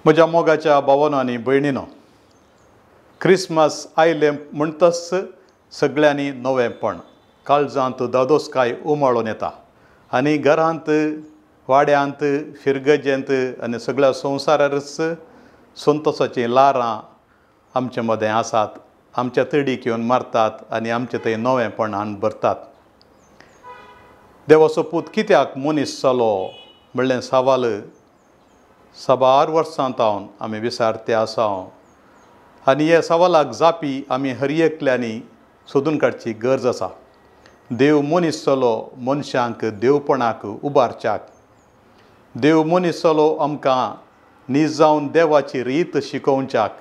म्हज्या मोगाच्या भावानो आनी भयणीनो, क्रिसमस आयलें म्हणटच सगळ्यांनी नवेंपण, काळजांत दादोसकाय उमाळून येता आनी घरांत, वाड्यांत, फिरगजेंत आनी सगळ्या संवसारारच संतोसाचीं ल्हारां आमचे मदें आसात, आमच्या तडीक येवन मारतात आनी आमचे थंय नवेंपणान भरतात. देवाचो पूत कित्याक मनीस जालो म्हणलें सवाल साबार वर्सां तावन आमी विसारते आसा आनी ह्या सवालाक जापी आमी हर एकल्यांनी सोदून काडची गरज आसा. देव मनीस जालो मनशांक देवपणाक उबारच्याक, देव मनीस जालो आमकां नीज जावन देवाची रीत शिकोवच्याक.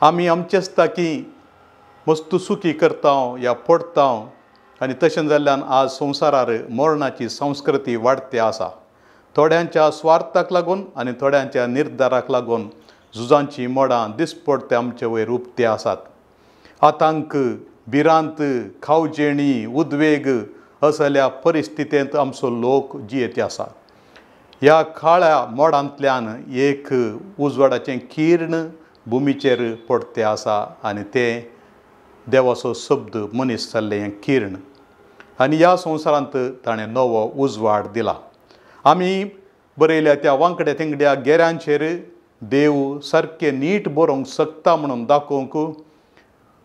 आमी आमचेच ताकी मस्त सुखी करता या पडटा आनी तशें जाल्ल्यान आज संवसारार मरणाची संस्कृती वाडती आसा. थोड्यांच्या स्वार्थाक लागून आनी थोड्यांच्या निर्धाराक लागून झुजांचीं मोडां दिसपडते आमचे वयर उक्ती आसात. आतांक, भिरांत, खावजेणी, उद्वेग असल्या परिस्थितींत आमचो लोक जियेते आसा. ह्या काळ्या मोडांतल्यान एक उजवाडाचें किर्ण भुमीचेर पडते आसा आनी तें देवाचो शब्द मनीस जाल्लें हें किर्ण आनी ह्या संवसारांत ताणें नवो उजवाड दिला. आमी बरयल्या त्या वांकड्या थिंगड्या गेऱ्यांचेर देव सारकें नीट बरोवंक शकता म्हणून दाखोवंक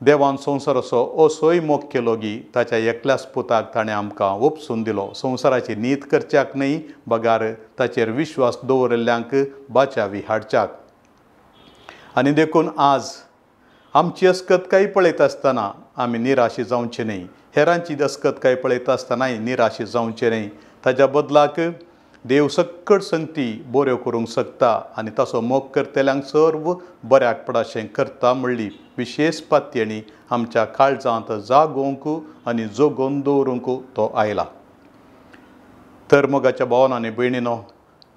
देवान संवसाराचो असोय मोग केलो की ताच्या एकल्याच पुताक ताणें आमकां ओपसून दिलो. संवसाराची नीत करच्याक न्हय बगार ताचेर विश्वास दवरिल्ल्यांक बाचावी हाडच्याक. आनी देखून आज आमची अस्कतकाय पळयता आसतना आमी निराशी जावचे न्हय, हेरांची अस्कतकाय पळयता आसतनाय निराशी जावचे न्हय. ताच्या बदलाक देव सक्कड संगती बऱ्यो करूंक शकता आनी ताचो मोग करतल्यांक सर्व बऱ्याक पडाशें करता म्हणली विशेश पातयेणी आमच्या काळजांत जागोवंक आनी जोगोवन दवरूंक तो आयला. तर मोगाच्या भावान आनी भयणीनो,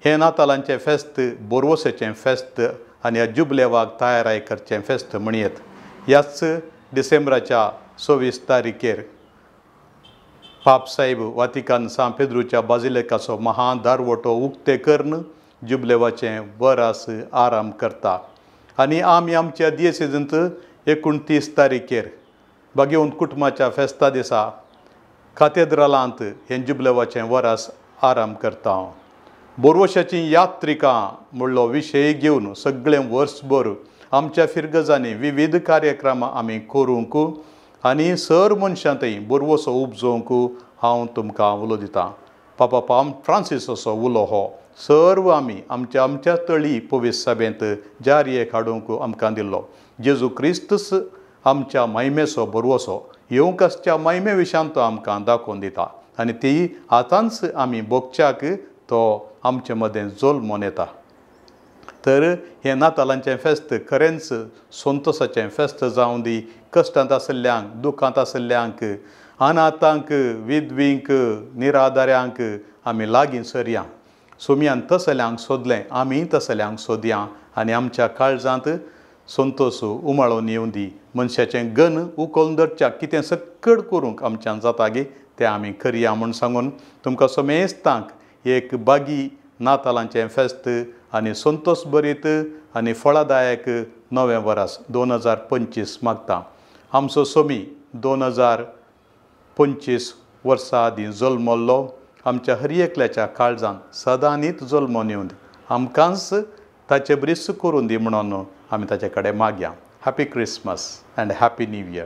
हें नातालांचें फेस्त बोरवोसेचें फेस्त आनी ह्या जुबलेवाक तयाराय करचें फेस्त म्हणयेत. ह्याच डिसेंबराच्या 26 तारखेर पाप साहेब वातिकान सांत पेद्रूच्या बाजिलेकाचो महान दारवटो उक्ते करून जुबलेवाचें वरास आराम करता. आनी आमी आमच्या दियेसेजींत 29 तारखेर भाग्यवंत कुटुंबाच्या फेस्ता दिसा कातेद्रालांत हें जुबलेवाचें वरास आराम करता. बोरवशाचीं यात्रिकां म्हणलो विशय घेवन सगळें वर्सभर आमच्या फिरगजांनी विविध कार्यक्रमां आमी करूंक आनी सर मनशां थंय बोरवसो उपजोवंक हांव तुमकां उलो दितां. पापा पाम फ्रांसिसाचो उलो हो सर्व आमी आमच्या आमच्या तळी पवित्र सभेंत जारयेक हाडूंक आमकां दिल्लो. जेजू क्रिस्तूस आमच्या मायमेचो बोरवसो येवंक आसच्या मायमे विशयान तो आमकां दाखोवन दिता आनी ती आतांच आमी भोगच्याक तो आमचे मदें जल्मोन येता. तर हें नातालांचें फेस्त खरेंच संतोसाचें फेस्त जावं दी. कश्टांत आशिल्ल्यांक, दुखांत आशिल्ल्यांक, अनाथांक, विधवींक, निराधाऱ्यांक आमी लागीं सरया. सोमयान तसल्यांक सोदलें, आमी तसल्यांक सोदया आनी आमच्या काळजांत संतोस उमाळून येवं दी. मनशाचें गन उखलून धरच्याक कितें सक्कड करूंक आमच्यान जाता गे तें आमी करया म्हूण सांगून तुमकां समेस्तांक एक बागी नातालांचें फेस्त आनी संतोस भरीत आनी फळादायक नवें वरास 2025 मागता. आमचो सोमी 2025 वर्सां आदीं जल्मल्लो आमच्या हर एकल्याच्या काळजांत सदांनीत जल्मोन येवं दी. आमकांच ताचे ब्रीस करून दी म्हणून आमी ताचे कडेन मागया. Happy Christmas and happy new year.